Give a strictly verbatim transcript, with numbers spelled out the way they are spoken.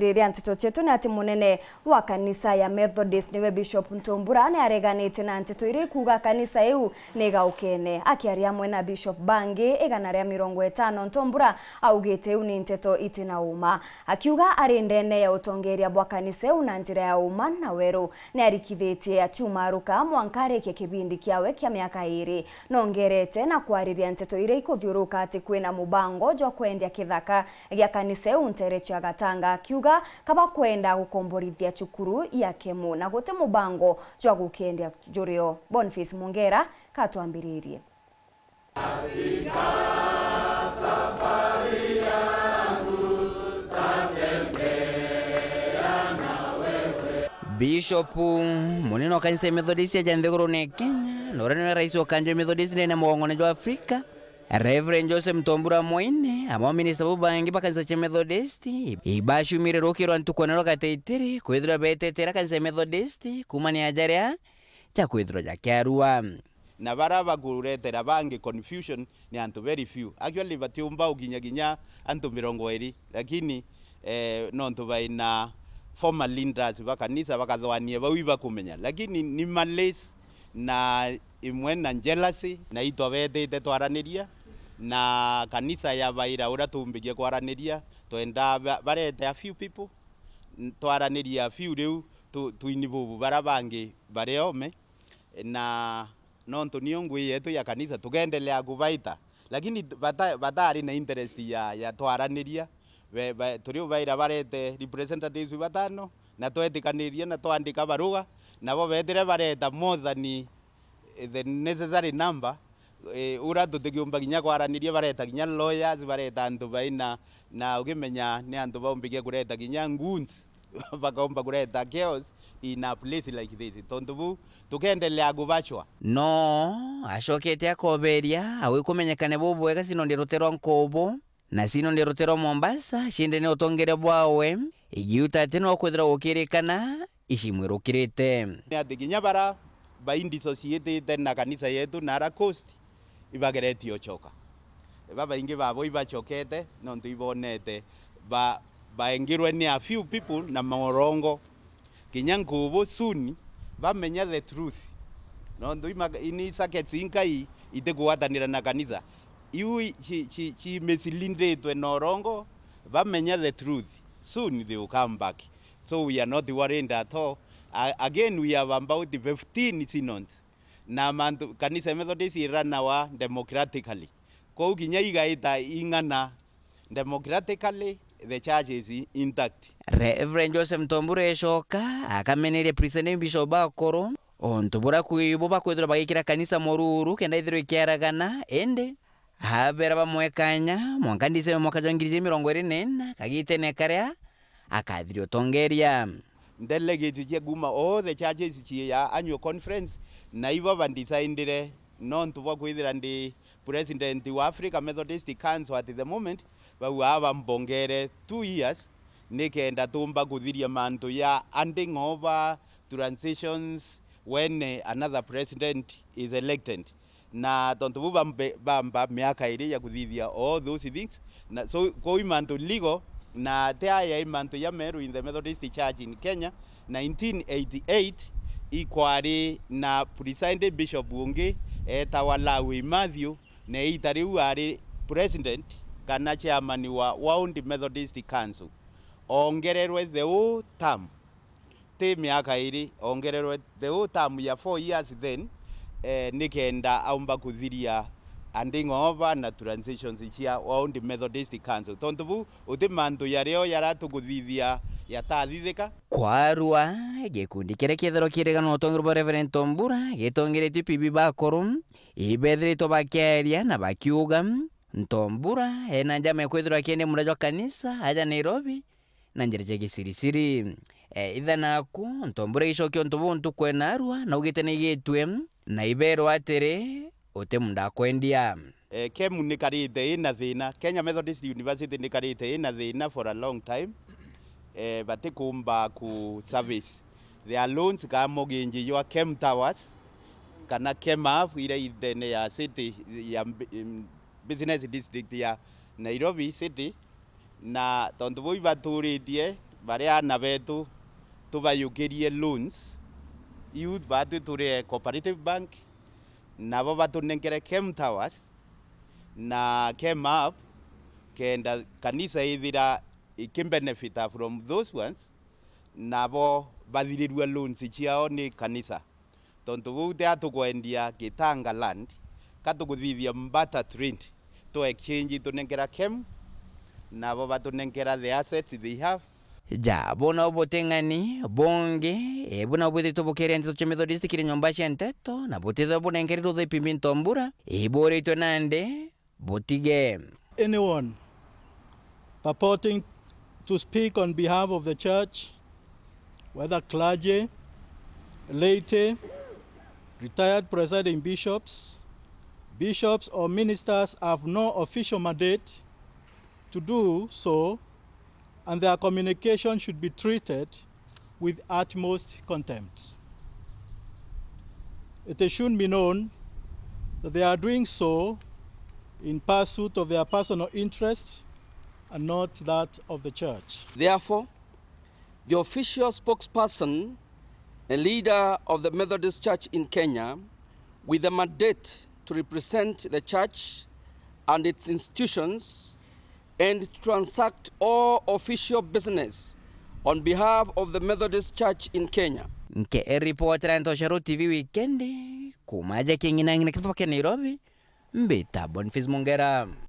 Riria nteto cietu ni ati munene wa kanisa ya Methodist niwe Bishop Ntombura ni areganite na nteto iria ikuuga kanisa iu ni igaukene. Akiaria amwe na Bishop bangi igana ria mirongo itano, Ntombura augite iu ni nteto itina uma. Akiuga ari ndene ya utongeria bwa kanisa iu na njira ya uma na weru, ni arikithitie atiumaruka mwanka arikie kibindi kiawe kia miaka iiri. Nongerete na kwariria nteto iria ikuthiuruka ati kwina mubango jwa kwendia kithaka gia kanisa iu ntere cia Gatanga, akiuga kaba kwenda gukomborithia cukuru ya Kemu na guti mubango jwa gukendia jurio. Boniface Mungera katwambiririe. Bishop munene wa kanisa ya Methodist ya nthigurune Kenya, na uria niwe rais wa kanjo ya Methodist ndene ya mugongone jwa Afrika, Reverend Joseph Ntombura Mwaine, amo minista babangi ba kanisa cia Methodist, ibacumire rukiro ntuku nero gateitiri kwithirwa betetera kanisa ya Methodist kuumania jaria ja kwithirwa jakiarua. Na bara bakuretera bangi confusion ni antu very few. Actually, batiumba ukinya kinya antu mirongo iri, lakini, eh, nontu baina former leaders ba kanisa bakathwania bau ibakumenya. Lakini ni malice na imwe na jealousy, na itwabetite twaraniria, na kanisa ya baira uria tumbirie kwaraniria, twenda ba-, barete a few people, n-, twaraniria a few riu tu-, twini bubu bara bangi bari ome, na nontu nio ngui yetu ya kanisa, tukeendelea kubaita, lakini bata-, batari na interest ya, ya twaraniria. Be-, ba-, turi ubaira barete representatives batano, na twetikaniria na twandika baruga, nabo betire bareta more than, eh, the necessary number, eh, ura tutikiumba kinya kwaraniria, bareta kinya lawyers, bareta antu baina, na ukimenya ni antu baumbikia kureta kinya goons, bakaumba kureta chaos in a place like this. Tontu buu, tukeendelea kubacwa. No acokete akoberia, agwikumenyekane bubwega sinondi ruterwa Nkubu, na sinondi ruterwa Mombasa, ciende ni utongeria bwawe, igiuta ati no kwithirwa gukirikana icimwirukirite. Ni ati kinya bara baindisociatite na kanisa yetu na ara coast, ibageretie ucoka. Babaingi babo ibacokete nontu ibonete ba-, baengirwe ni a few people na morongo. Kinya Nkubu soon bamenya the truth. Nontu ima-, ini circuits inkai itikugwatanira na kanisa. Iu i-, ci-, ci-, ci mislinditwe na urongo, bamenya the truth. Soon they will come back. So we are not worried at all. A-, again, we have about fifteen synods. Na mantu, kanisa ya Methodist iranawa democratically. Kwou kinya igaita ing'ana democratically, the church is intact. Reverend Joseph Ntombura ecoka akameneria President Bishop bakuru untu buria kwibo bakwithirwa bagikira kanisa mururu kenda ithirwa ikiaragana, indi abera bamwe kanya mwanka December mwaka jwa ngiri ijiri mirongo iri na ina, kagitene karia akathiria utongeria. Delegates cia kuma all the churches cia annual conference, na ibo bandisaindire nontu bwa kwithira ndi president wa Africa Methodist Council at the moment, baugaa bambongere two years nikenda tumba kuthiria mantu ya handing over transitions when another president is elected. Na tontu buu bambe-, bamba miaka iri ya kuthithia all those things. Na so, kwou i mantu legal, na ti aya i mantu ya meru in the Methodist Church in Kenya, nineteen eighty-eight ikwari na presiding bishop ungi etawa Lawi Matthew, na iita riu ari president kana chairman wa World Methodist Council. Ongererwe the whole term, ti miaka iri, ongererwe the whole term ya four years then, eh, nikenda aumba kuthiria handing over na transitions cia World Methodist Council. Tontu buu, uti mantu yario yaria tukuthithia yatathithika. Kwarua, gikundi kiria kiethirwa kiregana na utongeria bwa Reverend Ntombura gitongeretue P B bakuru, ibethiritwe bakiaria na bakiuga, Ntombura ena njama ya kwithirwa akiendia mura jwa kanisa aja Nairobi, na njira cia gisirisiri. E, itha naku, Ntombura igicokio untu buu ntuku ena arua, na augite naigitue, na iberwa atiri, uti muntu akwendia. E, Kemu nikarite ina thina, Kenya Methodist University nikarite ina thina for a long time. E, batikumba ku service their loans ka mortgage jwa Kem Towers kana Kemaf, iria i ndene ya city ya mbi-, business district ya Nairobi City. Na tontu buu ibaturitie, Baria aana betu tubayukirie loans, youth baatu turi Cooperative Bank, nabo batunenkere Kem Towers na Kem Hub, kenda kanisa ithira ikibenefita from those ones, nabo bathirirua loans ciao ni kanisa. Tontu buu ti atukwendia Gitanga land, ka tukuthithia barter trade, tu exchange tunenkera Kem, nabo batunenkera the assets they have. Ja, buna buteng'ani bungi, ebu nabo bwithitwe bukiria nteto cia Methodist kiri nyomba cia nteto, na butithwe bunenkerire uthipi minto mbura, iburitwe nandi butige. Anyone purporting to speak on behalf of the church, whether clergy, laity, retired presiding bishops, bishops or ministers have no official mandate to do so, and their communication should be treated with utmost contempt. It should be known that they are doing so in pursuit of their personal interests and not that of the church. Therefore, the official spokesperson and leader of the Methodist Church in Kenya, with the mandate to represent the church and its institutions and to transact all official business on behalf of the Methodist Church in Kenya. Nke eripotera Ntoshero T V wikendi, kuuma aja king'inang'ina kithuba kia Nairobi, mbita Boniface Mongera.